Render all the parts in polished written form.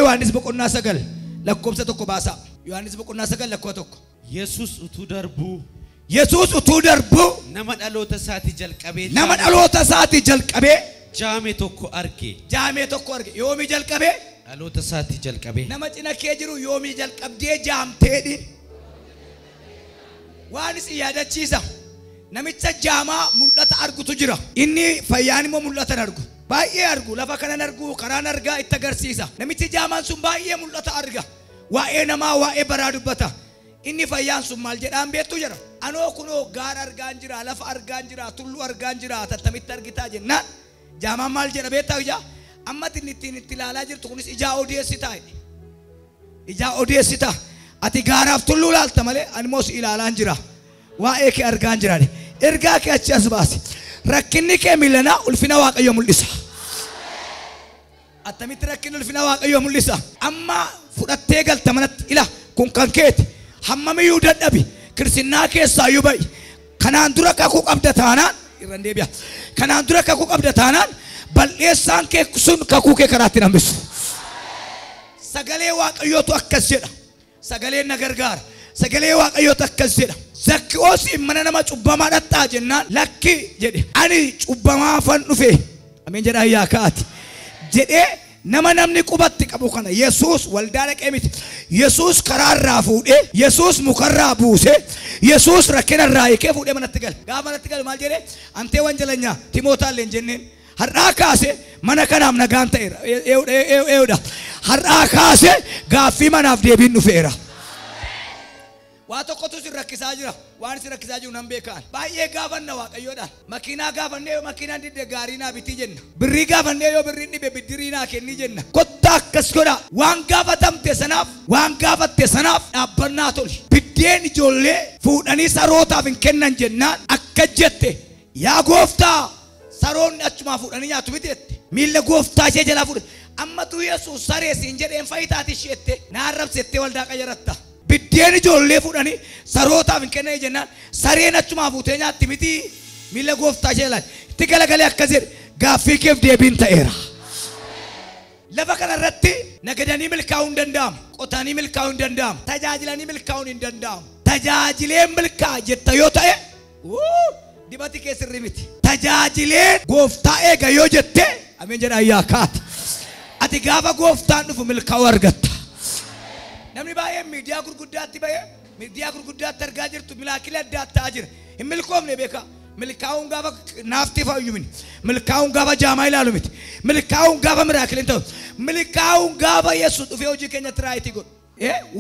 Yohaannis boqonnaa 9 lakkoofsa 1 baasaa. Yohaannis boqonnaa 9 lakkoofsa 1. Yesuus utuu darbuu. Yesuus utuu darbuu. Nama dhaloota isaatii jalqabee. Nama dhaloota isaatii jalqabee. Jaame tokko arge. Jaame tokko arge. Yoomii jalqabee? Dhaloota isaatii jalqabee. Nama cina kee jiru yoomii jalqabdee jaamteedhi. Waan isin yaadachiisa. Namicha jaamaa mul'ata argutu jira. Inni fayyaan immoo mul'ata argu. Baay'ee argu. Lafa kanan argu, karaan argaa itti agarsiisa. Namichi jaamaan sun baay'ee mul'ata arga. Waa'ee namaa waa'ee baraa dubbata. Inni fayyaan sun maal jedhaan beektu jira. Anoo kunoo gaara argaan jira, lafa argaan jira, tulluu argaan jira, tattamitti argitaa jennaan. Jaamaan maal jedha beektaa ijaa? Amma ittiin itti ilaalaa jirtu kunis ijaa odeessitaa. Ijaa odeessitaa. Ati gaaraaf tulluu ilaalta malee ani immoo si ilaalaan jira. Waa'ee kee argaan jira. Ergaa kee achi as baasi. Rakkinni kee miilanaa ulfina Waaqayyoo mul'isa. Attamitti rakkinni ulfina Waaqayyoo mul'isa. Amma fudhattee galta manatti ila kun kan keeti. Hammamiyyuu dadhabi. Kirsinnaa keessaa iyyuu ba'i. Kanaan dura kakuu qabda taanaan irraan deebi'a. Kanaan dura kakuu qabda taanaan balleessaan kee sun kakuu kee karaatti hambisu. Sagalee Waaqayyootu akkas jedha. Sagaleen na gargaara. Sagalee Waaqayyootu akkas jedha. Zakkiyoos mana nama cubbamaa dhaqxaa jennaan lakki jedhe. Ani cubbamaa fan dhufe. Ameen jedhaa yaa kaati. Jedhee nama namni qubatti qabu kana Yesuus waldaa dhaqee miti. Yesuus karaarraa fuudhee, Yesuus mukarraa buusee, Yesuus rakkinarraa hiikee fuudhee manatti gale. Gaafa manatti gale maal jedhee? Antee wanjalanyaa Timootaallee hin jenneen. Har'aa kaasee mana kanaaf nagaan ta'eera. Eewudha. Har'aa kaasee gaaffii manaaf deebiin dhufeera. Waa tokkotu si rakkisaa jira. Waan si rakkisaa jiru nan beekaan. Baay'ee gaafanna Waaqayyoodhaan. Makiinaa gaafannee yoo makiinaan didde gaarii naa bitii jenna. Birrii gaafannee yoo birriin dhibe biddirii naa kennii jenna. Kottaa akkas godhaa. Waan gaafatamte sanaaf, waan gaafatte sanaaf dhaabbannaa toli. Biddeen ijoollee fuudhanii sarootaaf hin kennan jennaan akka jette yaa gooftaa saroonni achumaa fuudhanii nyaatu miti jette. Miilla gooftaa ishee jalaa fuudhe. Ammatu Yesuus saree siin jedheen fayyitaati isheette na arrabsettee waldaa qayyaratta. Biddeen ijoollee fuudhanii sarootaaf hin kennan jennaan sareen achumaa fuutee nyaatti miti miilla gooftaa ishee jalaa. Itti galagalee akkas jedhe gaaffii keef deebiin ta'eera. Lafa kanarratti nagadanii milkaa'uu hin danda'amu. Qotanii milkaa'uu hin danda'amu. Tajaajilanii milkaa'uun hin danda'amu. Tajaajileen milkaa'a jetta yoo ta'e dibati kee sirrii miti. Tajaajileen gooftaa eega yoo jette ameen jedhaa yaa kaati. Ati gaafa gooftaan dhufu milkaa'uu argatta. Namni baay'een miidiyaa gurguddaatti ba'ee miidiyaa gurguddaatti argaa jirtu milaakila adda ta'aa jira. Hin milkoomne beekaa. Milkaa'uun gaafa naafti fayyu miti. Milkaa'uun gaafa jaamaa ilaalu miti. Milkaa'uun gaafa miraakiliin ta'u. Milkaa'uun gaafa Yesuus dhufee hojii keenyatti raayitii godhu.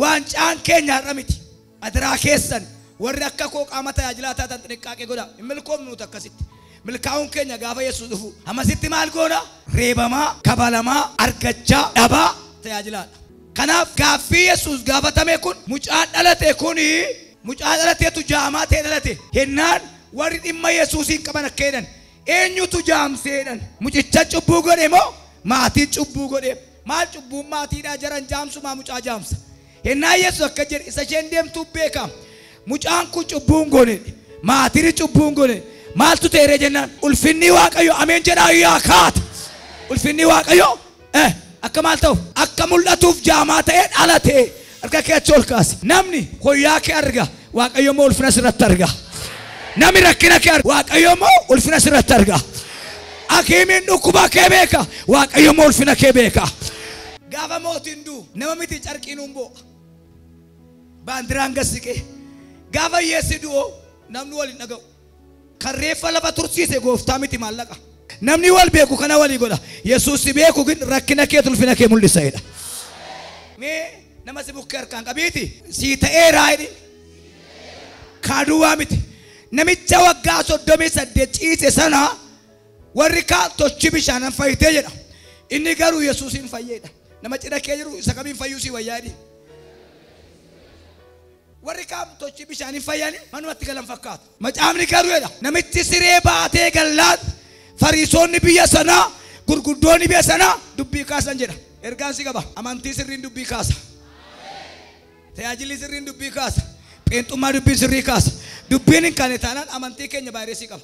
Waancaan keenya har'a miti. Adiraa keessan warri akka koo qaama tajaajilaa taatan xiniqqaaqee godhaa. Hin milkoomnu nuti akkasitti. Milkaa'uun keenya gaafa Yesuus dhufu. Ammasitti maal goona? Reebamaa, kabalamaa, argachaa, dhabaa tajaajilaadha. Kanaaf gaaffii Yesuus gaafatame kun mucaan dhalate kuni mucaa dhalateetu jaamaa ta'e dhalate. Hennaan warri dhimma Yesuusiin qaban akka jedhan eenyutu jaamsee jedhan. Mucicha cubbuu godhe moo maatiin cubbuu godhe? Maal cubbuun maatiidhaa jaran jaamsumaa mucaa jaamsa. Hennaan Yesuus akka jedhe isa isheen deemtuu beekama. Mucaan kun cubbuun goone maatiin cubbuun goone maaltu ta'eera jennaan ulfinni Waaqayyo ameen jedhaa yaa kaata. Ulfinni Waaqayyo akka maal ta'u akka mul'atuuf jaamaa ta'ee dhalate harka kee achi ol kaasi. Namni hoyyaa kee arga Waaqayyo immoo ulfina sirratti arga. Namni rakkina kee arga Waaqayyo immoo ulfina sirratti arga. Hakiimiin dhukkuba kee beeka Waaqayyo immoo ulfina kee beeka. Gaafa mootiin du'u nama miti carqiin hin boo'a. Baandiraan gassiqee gaafa hiyyeessi du'u namni wal hin dhaga'u. Kan reeffa lafa tursiise gooftaa miti maallaqa. Namni wal beeku kana walii godha. Yesuus si beeku gin rakkina kee ulfina kee mul'isa jedha. Mee nama si bukkee harkaan qabiiti sii ta'eeraa jedhi. Kaaduwaa miti. Namicha waggaa 38 ciise sana warri kaan tochi bishaanan fayyitee jedha. Inni garuu Yesuusiin fayyeedha. Nama cina kee jiru isa kamiin fayyuu si wayyaa jedhi. Warri kaan tochi bishaaniin fayyanii manumatti galan fakkaatu. Macaafni garuu jedha. Namichi siree baatee gallaan Fariisonni biyya sanaa gurguddoonni biyya sanaa dubbii kaasan jedha. Ergaan si qaba. Amantii sirriin dubbii kaasa. Tajaajilli sirriin dubbii kaasa. Pheenxummaa dubbiin sirrii kaasa. Dubbiin hin kaane taanaan amantii keenya vaayirasii qaba.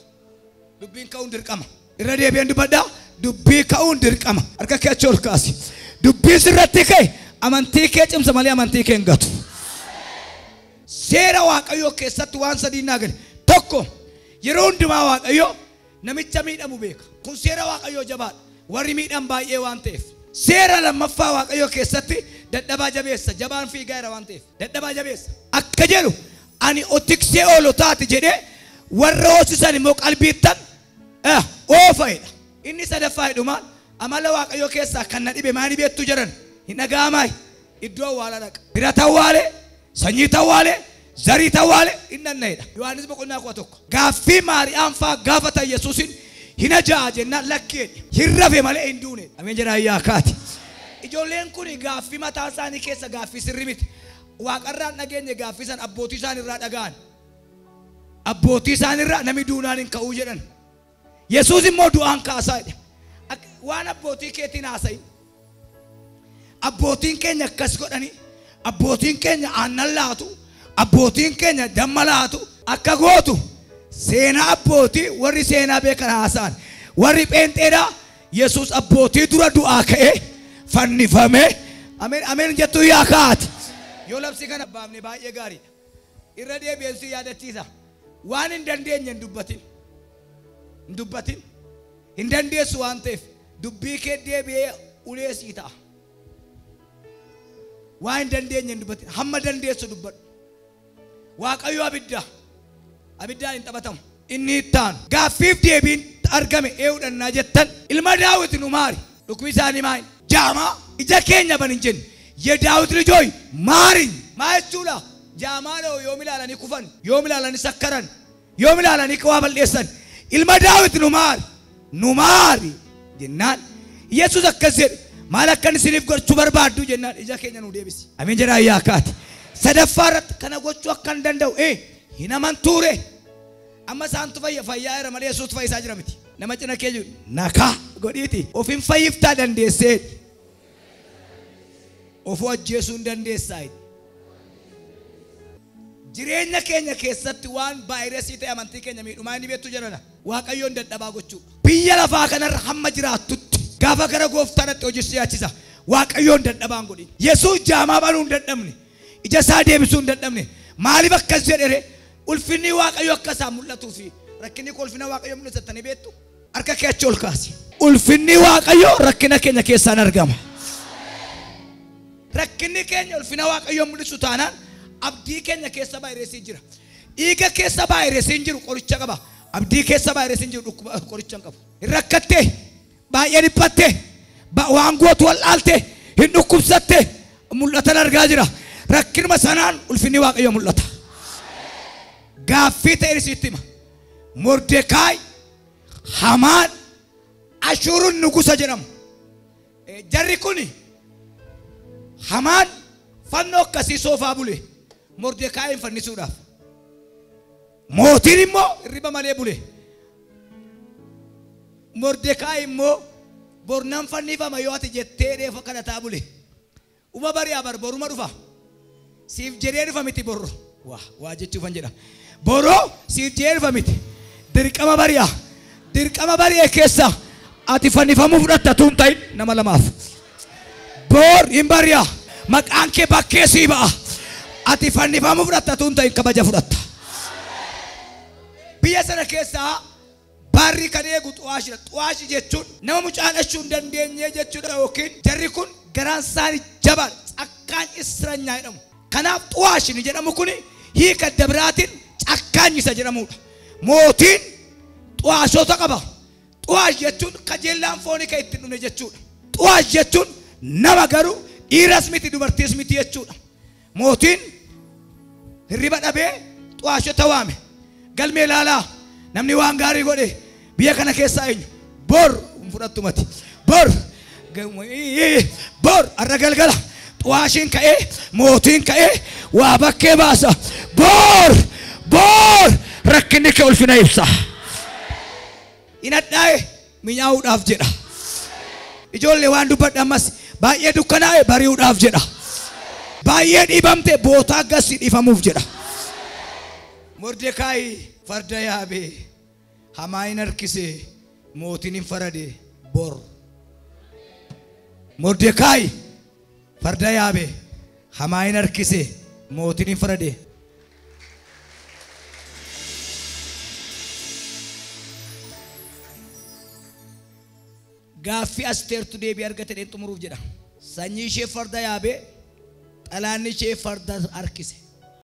Dubbiin ka'uun dirqama. Irra deebi'een dubbadhaa. Dubbii ka'uun dirqama. Harka kee achi ol kaasi. Dubbiin sirratti ka'e amantii kee cimsa malee amantii kee hin gatu. Seera Waaqayyoo keessatti waan sadii naa gale. Tokko, yeroo hundumaa Waaqayyoo namicha miidhamu beeka. Kun seera Waaqayyoo jabaadha. Warri miidhan baay'ee waan ta'eef. Seera lammaffaa Waaqayyoo keessatti dadhabaa jabeessa. Jabaan fiigaa jira waan ta'eef. Dadhabaa jabeessa. Akka jedhu ani otiksee oolotaati jedhee warra hoosisan immoo qalbiittan oofa'edha. Inni sadaffaa hidhumaan amala Waaqayyoo keessaa kan na dhibe maali beektu jedhan hin dhaga'amaa iddoo awwaalaa dhaqa. Bira tawwaalee, sanyii tawwaalee, zarii tawwaalee hin dhanna'edha. Yohaannis boqonnaa 11. Gaaffii Maariyaam fa'aa gaafatan Yesuusin hin ajaa'a jennaan lakkeedha. Hin rafe malee hin duune. Ameen jedhaa yaa kaati. Ijoolleen kun gaaffii mataa isaanii keessa gaaffii sirrii miti. Waaqarraan dhageenye gaaffii san abbootii isaaniirraa dhaga'an. Abbootii isaaniirraa namni duunaan hin ka'uu jedhan. Yesuus immoo du'aan kaasaa jedhe. Waan abbootii keetiin haasa'i. Abbootiin keenya akkas godhanii, abbootiin keenya aannan laatu, abbootiin keenya damma laatu, akka gootu seenaa abbootii warri seenaa beekan haasa'an. Warri pheenxeedhaa Yesuus abbootii dura du'aa ka'ee fannifamee ameen ameen jettu yaa kaati. Yoo labsii kana baafne baay'ee gaariidha. Irra deebi'een si yaadachiisa. Waan hin dandeenye hin dubbatin. Hin dubbatin. Hin dandeessu waan ta'eef dubbii kee deebi'ee ulee sii ta'a. Waan hin dandeenye hin dubbatin. Hamma dandeessu dubbadhu. Waaqayyo abidda. Abiddaan hin taphatamu. Inni ittaanu. Gaaffiif deebiin argame ee'uudhannaa jettan ilma Daawit nu maari. Dhukkubni isaanii maali? Jaamaa ija keenya ban hin jenne. የዳዊት ልጆች ማሪኝ ማየቹላ ጃማለው ዮሚላላኒ ኩፈን ዮሚላላኒ ሰከረን ዮሚላላኒ ቀዋበልደሰን ኢልማ ዳዊት ኑማር ኑማሪ ጀናን ኢየሱስ አከዘ ማለከን ሲኒፍ ጎቹ በርባዱ ጀናን ኢጃ ኬኛ ኑ ዴቢስ አሜን ጀራ ያካት ሰደፋረት ከነጎቹ አከን ደንደው ሂነመንቱሬ አመሳንቱ ፈየ ፈያ ረመለ ኢየሱስ ፈይሳ ጅረምቲ ነመጭነ ኬጁ ናካ ጎዲቲ ኦፊን ፈይፍታ ደንደሴ Ofuu ajjeesuu hin dandeessaa. Jireenya keenya keessatti waan vaayirasii ta'e amantii keenya miidhumaa inni beektu jedhana. Waaqayyoon dadhabaa gochuudha. Biyya lafaa kanarra hamma jiraattutti gaafa gara gooftaadhaatti hojii si yaachisa. Waaqayyoon dadhabaan godhin. Yesuus jaamaa banuu hin dadhabne. Ija isaa deebisuu hin dadhabne. Maaliif akkas jedhere? Ulfinni Waaqayyoo akka isaan mul'atuu fi rakkinni koo ulfina Waaqayyoo mul'isattanii beektu. Harka kee achi ol kaasi. Ulfinni Waaqayyoo rakkina keenya keessaan argama. Rakkinni keenya ulfina Waaqayyoo mul'isu taanaan abdii keenya keessa vaayirasiin jira. Dhiiga keessa vaayirasiin jiru qoricha qaba. Abdii keessa vaayirasiin jiru dhukkuba qoricha hin qabu. Hin rakkatte, baay'ee dhiphatte, waan gootu wallaalte, hin dhukkubsatte mul'atan argaa jira. Rakkinuma sanaan ulfinni Waaqayyoo mul'ata. Gaaffii ta'e sitti hima. Mordekaay, Hamaan, Ashuuruun nugusa jedhamu. Jarri kuni Hamaan fannoo akkasii soofaa bule Mordekaayin fannisuudhaaf. Mootiin immoo hirriba malee bule. Mordekaay immoo bornaan fannifama yoo ati jettee dheefa kadhataa bule. Uma bari'aa bar boruma dhufa. Siif jedhee dhufa miti borro. Waa waa jechuufan jedha. Boroo siif jedhee dhufa miti. Dirqama bari'aa. Dirqama bari'ee keessa ati fannifamuu fudhatta tuun ta'in nama lamaaf. Bor hin bari'a. Maqaan kee bakkee sii ba'a. Ati fannifamuu fudhatta tuun ta'in kabaja fudhatta. Biyya sana keessaa barri kan eegu xu'aashidha. Xu'aashi jechuun nama mucaa dhalachuu hin dandeenye jechuudha yookiin jarri kun garaan isaanii jabaadha. Cakkaan isranyaa jedhamu. Kanaaf xu'aashi ni jedhamu kuni hiika dabiraatiin cakkaanyi isa jedhamudha. Mootiin xu'aashota qaba. Xu'aash jechuun kajeellaan foonii kan ittiin dhumne jechuudha. Xu'aash jechuun nama garuu dhiiras miti dubartiis miti jechuudha. Mootiin hirriba dhabee xu'aashota waame. Galmee ilaalaa namni waan gaarii godhe biyya kana keessaa eenyu? Bor fudhattu mati. Bor bor har'a galgala xu'aashiin ka'ee mootiin ka'ee waa bakkee baasa. Bor bor rakkinni kee ulfina ibsa. Hin hadhaa'e minyaa'uudhaaf jedha. Ijoollee waan dubbadhu ammas baay'ee dukkanaa'e bari'uudhaaf jedha. Baay'ee dhiibamte bootaa gassi dhiifamuuf jedha. Mordekaay farda yaabee Hamaa hin harkisee mootiin hin farade bor. Mordekaayi farda yaabe Hamaayin harkise mootiin hin farade. Gaaffii Asteertu deebii argate dheen xumuruuf jedha. Sanyii ishee farda yaabee xalaanni ishee farda harkise.